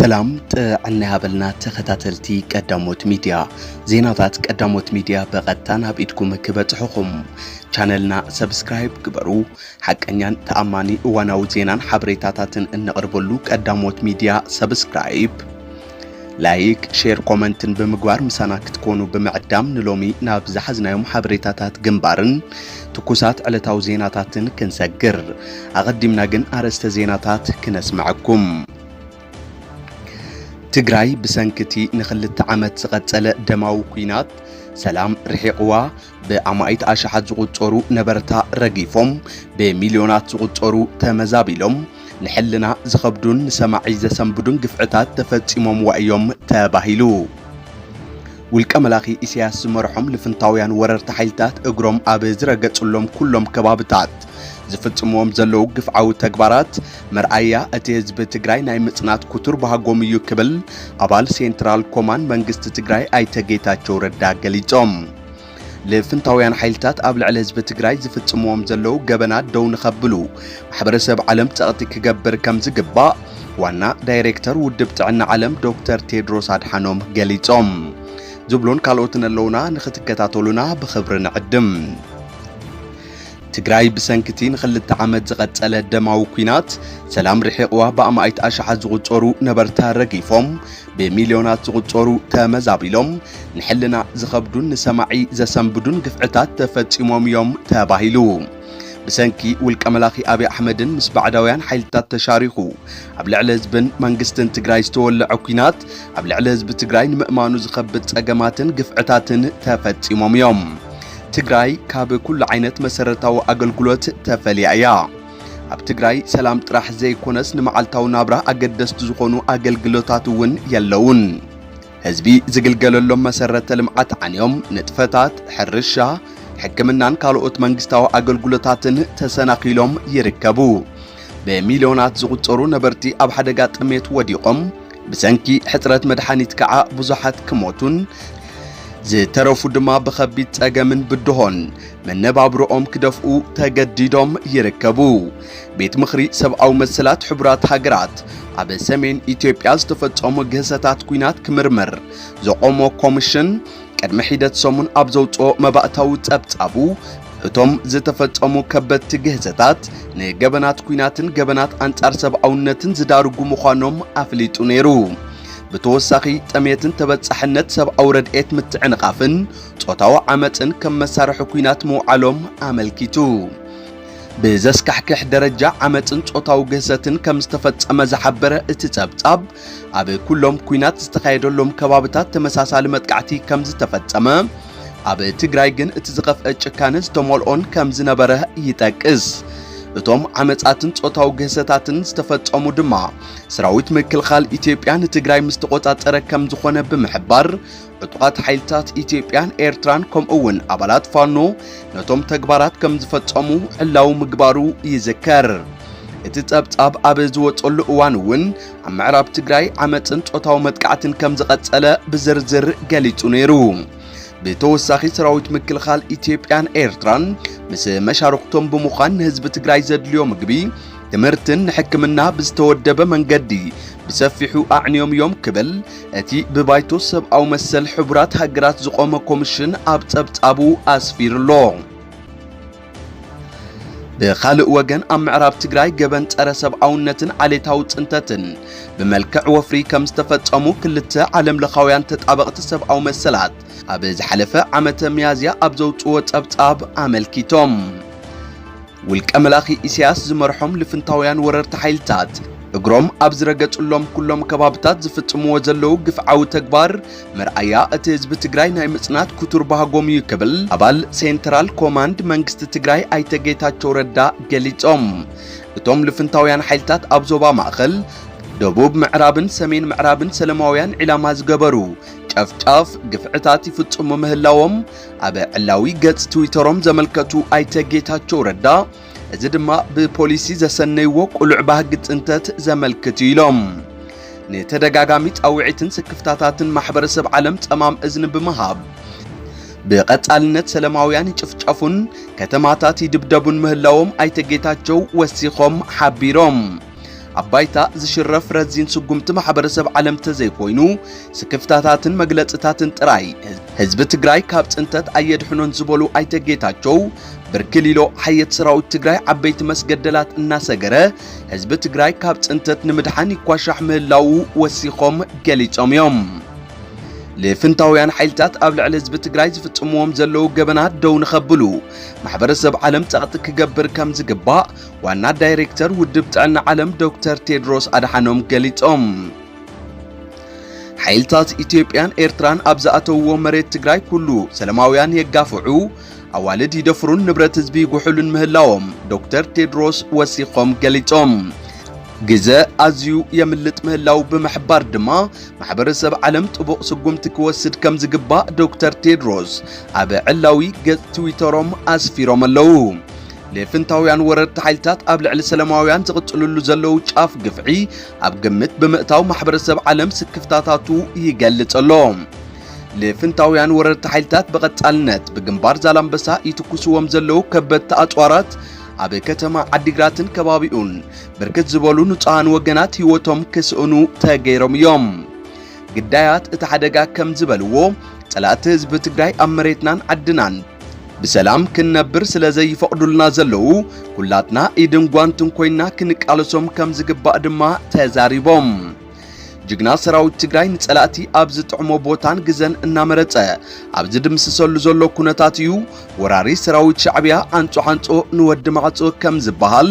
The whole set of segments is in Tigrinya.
ሰላም ጥዕና ያበልና ተኸታተልቲ ቀዳሞት ሚድያ። ዜናታት ቀዳሞት ሚድያ ብቐጥታ ናብ ኢድኩም ክበጽሑኹም ቻነልና ሰብስክራይብ ግበሩ። ሓቀኛን ተኣማኒ እዋናዊ ዜናን ሓበሬታታትን እነቕርበሉ ቀዳሞት ሚድያ ሰብስክራይብ፣ ላይክ፣ ሼር፣ ኮመንትን ብምግባር ምሳና ክትኮኑ ብምዕዳም ንሎሚ ናብ ዝሓዝናዮም ሓበሬታታት ግንባርን ትኩሳት ዕለታዊ ዜናታትን ክንሰግር። ኣቐዲምና ግን ኣርእስተ ዜናታት ክነስምዐኩም። ትግራይ ብሰንኪ እቲ ንኽልተ ዓመት ዝቐጸለ ደማዊ ኲናት ሰላም ርሒቕዋ፣ ብኣማኢት ኣሽሓት ዝቑጸሩ ነበርታ ረጊፎም፣ ብሚልዮናት ዝቑጸሩ ተመዛቢሎም፣ ንሕልና ዝኸብዱን ንሰማዒ ዘሰንብዱን ግፍዕታት ተፈጺሞምዋ እዮም ተባሂሉ። ውልቀ መላኺ ኢሳያስ ዝመርሖም ልፍንታውያን ወረርቲ ሓይልታት እግሮም ኣብ ዝረገጽሎም ኩሎም ከባብታት ዝፍጽምዎም ዘለዉ ግፍዓዊ ተግባራት መርኣያ እቲ ህዝቢ ትግራይ ናይ ምጽናት ክቱር ባህጎም እዩ ክብል ኣባል ሴንትራል ኮማንድ መንግስቲ ትግራይ ኣይተ ጌታቸው ረዳ ገሊጾም። ልፍንታውያን ሓይልታት ኣብ ልዕሊ ህዝቢ ትግራይ ዝፍጽምዎም ዘለዉ ገበናት ደው ንኸብሉ ማሕበረሰብ ዓለም ጸቕጢ ክገብር ከም ዝግባእ ዋና ዳይሬክተር ውድብ ጥዕና ዓለም ዶክተር ቴድሮስ ኣድሓኖም ገሊጾም። ዝብሉን ካልኦትን ኣለዉና፣ ንኽትከታተሉና ብኽብሪ ንዕድም። ትግራይ ብሰንኪ እቲ ንኽልተ ዓመት ዝቐጸለ ደማዊ ኲናት ሰላም ርሒቕዋ ብኣማኢት ኣሽሓት ዝቑጸሩ ነበርታ ረጊፎም፣ ብሚልዮናት ዝቑጸሩ ተመዛቢሎም፣ ንሕልና ዝኸብዱን ንሰማዒ ዘሰንብዱን ግፍዕታት ተፈጺሞም እዮም ተባሂሉ። ብሰንኪ ውልቀ መላኺ ኣብይ ኣሕመድን ምስ ባዕዳውያን ሓይልታት ተሻሪኹ ኣብ ልዕሊ ህዝብን መንግስትን ትግራይ ዝተወለዐ ኲናት ኣብ ልዕሊ ህዝቢ ትግራይ ንምእማኑ ዝኸብድ ጸገማትን ግፍዕታትን ተፈጺሞም እዮም። ትግራይ ካብ ኩሉ ዓይነት መሰረታዊ ኣገልግሎት ተፈልያ እያ። ኣብ ትግራይ ሰላም ጥራሕ ዘይኮነስ ንመዓልታዊ ናብራ ኣገደስቲ ዝኾኑ ኣገልግሎታት እውን የለውን። ህዝቢ ዝግልገለሎም መሰረተ ልምዓት ዓንዮም፣ ንጥፈታት፣ ሕርሻ፣ ሕክምናን ካልኦት መንግስታዊ ኣገልግሎታትን ተሰናኺሎም ይርከቡ። ብሚልዮናት ዝቑጸሩ ነበርቲ ኣብ ሓደጋ ጥሜት ወዲቖም፣ ብሰንኪ ሕጽረት መድሓኒት ከዓ ብዙሓት ክሞቱን ዝተረፉ ድማ ብኸቢድ ጸገምን ብድሆን መነባብሮኦም ክደፍኡ ተገዲዶም ይርከቡ። ቤት ምኽሪ ሰብኣዊ መሰላት ሕቡራት ሃገራት ኣብ ሰሜን ኢትዮጵያ ዝተፈጸሙ ግህሰታት ኲናት ክምርምር ዘቖሞ ኮሚሽን ቅድሚ ሒደት ሰሙን ኣብ ዘውፅኦ መባእታዊ ጸብጻቡ፣ እቶም ዝተፈጸሙ ከበድቲ ግህሰታት ንገበናት ኲናትን ገበናት ኣንጻር ሰብኣውነትን ዝዳርጉ ምዃኖም ኣፍሊጡ ነይሩ። ብተወሳኺ፣ ጥሜትን ተበጻሕነት ሰብኣዊ ረድኤት ምትዕንቓፍን ጾታዊ ዓመጽን ከም መሳርሒ ኲናት ምውዓሎም ኣመልኪቱ። ብዘስካሕክሕ ደረጃ ዓመጽን ጾታዊ ግህሰትን ከም ዝተፈጸመ ዝሓበረ እቲ ጸብጻብ፣ ኣብ ኩሎም ኲናት ዝተኻየደሎም ከባብታት ተመሳሳሊ መጥቃዕቲ ከም ዝተፈጸመ፣ ኣብ ትግራይ ግን እቲ ዝኸፍአ ጭካነ ዝተመልኦን ከም ዝነበረ ይጠቅስ። እቶም ዓመጻትን ጾታዊ ግህሰታትን ዝተፈጸሙ ድማ፣ ሰራዊት ምክልኻል ኢትዮጵያ ንትግራይ ምስ ተቖጻጸረ ከም ዝኾነ ብምሕባር፣ ዕጡቓት ሓይልታት ኢትዮጵያን ኤርትራን ከምኡ እውን ኣባላት ፋኖ ነቶም ተግባራት ከም ዝፈጸሙ ዕላዊ ምግባሩ ይዝከር። እቲ ጸብጻብ ኣብ ዝወጸሉ እዋን እውን፣ ኣብ ምዕራብ ትግራይ ዓመጽን ጾታዊ መጥቃዕትን ከም ዝቐጸለ ብዝርዝር ገሊጹ ነይሩ። ብተወሳኺ፣ ሰራዊት ምክልኻል ኢትዮጵያን ኤርትራን ምስ መሻርኽቶም ብምዃን ንህዝቢ ትግራይ ዘድልዮ ምግቢ፣ ትምህርትን ንሕክምና ብዝተወደበ መንገዲ ብሰፊሑ ኣዕንዮም እዮም ክብል እቲ ብባይቶ ሰብኣዊ መሰል ሕቡራት ሃገራት ዝቖመ ኮሚሽን ኣብ ጸብጻቡ ኣስፊሩ ኣሎ። ብኻልእ ወገን፣ ኣብ ምዕራብ ትግራይ ገበን ጸረ ሰብኣውነትን ዓሌታዊ ጽንተትን ብመልክዕ ወፍሪ ከም ዝተፈጸሙ ክልተ ዓለምለኻውያን ተጣበቕቲ ሰብኣዊ መሰላት ኣብ ዝሓለፈ ዓመተ ሚያዝያ ኣብ ዘውጽዎ ጸብጻብ ኣመልኪቶም። ውልቀ መላኺ ኢሳያስ ዝመርሖም ልፍንታውያን ወረርቲ ሓይልታት እግሮም ኣብ ዝረገጽሎም ኩሎም ከባብታት ዝፍጽምዎ ዘለዉ ግፍዓዊ ተግባር መርኣያ እቲ ህዝቢ ትግራይ ናይ ምጽናት ክቱር ባህጎም እዩ ክብል ኣባል ሴንትራል ኮማንድ መንግስቲ ትግራይ ኣይተ ጌታቸው ረዳ ገሊጾም። እቶም ልፍንታውያን ሓይልታት ኣብ ዞባ ማእኸል፣ ደቡብ ምዕራብን ሰሜን ምዕራብን ሰለማውያን ዒላማ ዝገበሩ ጨፍጫፍ ግፍዕታት ይፍጽሙ ምህላዎም ኣብ ዕላዊ ገጽ ትዊተሮም ዘመልከቱ ኣይተ ጌታቸው ረዳ፣ እዚ ድማ ብፖሊሲ ዘሰነይዎ ቅሉዕ ባህጊ ጽንተት ዘመልክት እዩ ኢሎም። ንተደጋጋሚ ጻውዒትን ስክፍታታትን ማሕበረሰብ ዓለም ጸማም እዝኒ ብምሃብ፣ ብቐጻልነት ሰለማውያን ይጭፍጨፉን ከተማታት ይድብደቡን ምህላዎም ኣይተ ጌታቸው ወሲኾም ሓቢሮም። ኣብ ባይታ ዝሽረፍ ረዚን ስጉምቲ ማሕበረሰብ ዓለም ተዘይኮይኑ፣ ስክፍታታትን መግለጽታትን ጥራይ ህዝቢ ትግራይ ካብ ጽንተት ኣየድሕኖን ዝበሉ ኣይተ ጌታቸው፣ ብርኪ ሊሎ ሓየት ሰራዊት ትግራይ ዓበይቲ መስገደላት እናሰገረ ህዝቢ ትግራይ ካብ ጽንተት ንምድሓን ይኳሻሕ ምህላዉ ወሲኾም ገሊጾም እዮም። ልፍንታውያን ሓይልታት ኣብ ልዕሊ ህዝቢ ትግራይ ዝፍጽምዎም ዘለዉ ገበናት ደው ንኸብሉ ማሕበረሰብ ዓለም ጸቕጢ ክገብር ከም ዝግባእ ዋና ዳይሬክተር ውድብ ጥዕና ዓለም ዶክተር ቴድሮስ ኣድሓኖም ገሊጾም። ሓይልታት ኢትዮጵያን ኤርትራን ኣብ ዝኣተውዎ መሬት ትግራይ ኩሉ ሰላማውያን የጋፍዑ፣ ኣዋልድ ይደፍሩን ንብረት ህዝቢ ይጉሕሉን ምህላዎም ዶክተር ቴድሮስ ወሲኾም ገሊጾም። ግዘ ኣዝዩ የምልጥ ምህላው ብምሕባር ድማ ማሕበረሰብ ዓለም ጥቡቕ ስጉምቲ ክወስድ ከም ዝግባእ ዶክተር ቴድሮስ ኣብ ዕላዊ ገጽ ትዊተሮም ኣስፊሮም ኣለዉ። ልፍንታውያን ወረርቲ ሓይልታት ኣብ ልዕሊ ሰላማውያን ዝቕጽልሉ ዘለዉ ጫፍ ግፍዒ ኣብ ግምት ብምእታው ማሕበረሰብ ዓለም ስክፍታታቱ ይገልጽ ኣሎ። ልፍንታውያን ወረርቲ ሓይልታት ብቐጻልነት ብግንባር ዛላምበሳ ይትኩስዎም ዘለዉ ከበድቲ ኣጽዋራት ኣብ ከተማ ዓዲግራትን ከባቢኡን ብርክት ዝበሉ ንጹሃን ወገናት ህይወቶም ክስእኑ ተገይሮም እዮም። ግዳያት እቲ ሓደጋ ከም ዝበልዎ፣ ጸላእቲ ህዝቢ ትግራይ ኣብ መሬትናን ዓድናን ብሰላም ክንነብር ስለ ዘይፈቕዱልና ዘለዉ፣ ኩላትና ኢድን ጓንትን ኮይና ክንቃለሶም ከም ዝግባእ ድማ ተዛሪቦም። ጅግና ሰራዊት ትግራይ ንጸላእቲ ኣብ ዝጥዕሞ ቦታን ግዘን እናመረጸ ኣብ ዝድምስሰሉ ዘሎ ኩነታት እዩ ወራሪ ሰራዊት ሻዕብያ ኣንጾ ሓንጾ ንወዲ ማዕጾ ከም ዝበሃል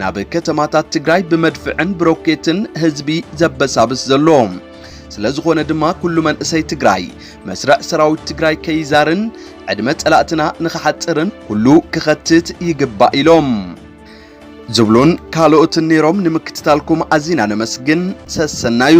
ናብ ከተማታት ትግራይ ብመድፍዕን ብሮኬትን ህዝቢ ዘበሳብስ ዘሎ። ስለ ዝኾነ ድማ ኩሉ መንእሰይ ትግራይ መስርዕ ሰራዊት ትግራይ ከይዛርን ዕድመ ጸላእትና ንኽሓጽርን ኩሉ ክኸትት ይግባእ ኢሎም። ዝብሉን ካልኦትን ነይሮም። ንምክትታልኩም ኣዚና ነመስግን። ሰሰናዩ።